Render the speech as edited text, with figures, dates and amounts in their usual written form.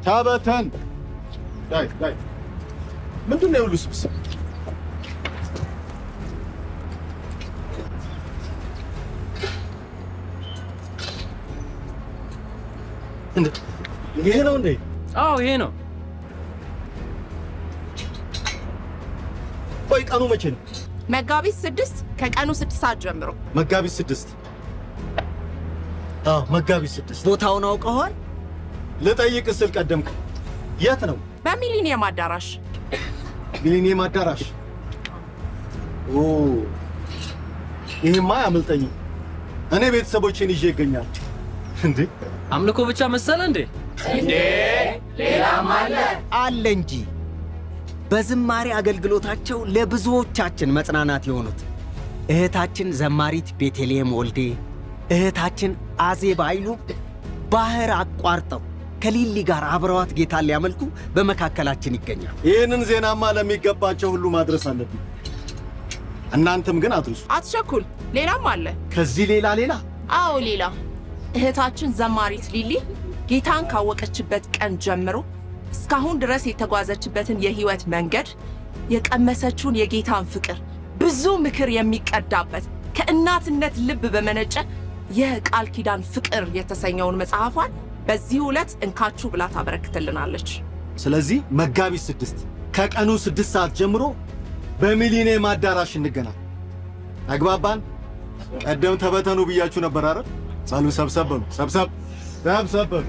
ተበተን። ዳይ ዳይ፣ ምንድን ነው የሁሉ ስብስብ? እንዴ፣ ይሄ ነው እንዴ? አዎ፣ ይሄ ነው። ቆይ፣ ቀኑ መቼ ነው? መጋቢት 6 ከቀኑ 6 ሰዓት ጀምሮ። መጋቢት 6። አዎ፣ መጋቢት 6። ቦታውን አውቀዋል? ልጠይቅ ስል ቀደምክ። የት ነው? በሚሊኒየም አዳራሽ። ሚሊኒየም አዳራሽ። ኦ፣ ይሄማ አያመልጠኝም። እኔ ቤተሰቦቼን ይዤ ይገኛል። እንዴ! አምልኮ ብቻ መሰለ እንዴ? አለ እንጂ። በዝማሬ አገልግሎታቸው ለብዙዎቻችን መጽናናት የሆኑት እህታችን ዘማሪት ቤተልሔም ወልዴ፣ እህታችን አዜብ ኃይሉ ባህር አቋርጠው ከሊሊ ጋር አብረዋት ጌታን ሊያመልኩ በመካከላችን ይገኛል። ይህንን ዜናማ ለሚገባቸው ሁሉ ማድረስ አለብኝ። እናንተም ግን አድርሱ። አትቸኩል፣ ሌላም አለ። ከዚህ ሌላ ሌላ? አዎ፣ ሌላ። እህታችን ዘማሪት ሊሊ ጌታን ካወቀችበት ቀን ጀምሮ እስካሁን ድረስ የተጓዘችበትን የህይወት መንገድ፣ የቀመሰችውን የጌታን ፍቅር፣ ብዙ ምክር የሚቀዳበት ከእናትነት ልብ በመነጨ የቃል ኪዳን ፍቅር የተሰኘውን መጽሐፏን በዚህ ዕለት እንካችሁ ብላ ታበረክትልናለች። ስለዚህ መጋቢት 6 ከቀኑ 6 ሰዓት ጀምሮ በሚሊኒየም አዳራሽ እንገናኝ። ተግባባን? ቀደም ተበተኑ ብያችሁ ነበር አይደል? በሉ ሰብሰብ በሉ፣ ሰብሰብ ሰብሰብ በሉ።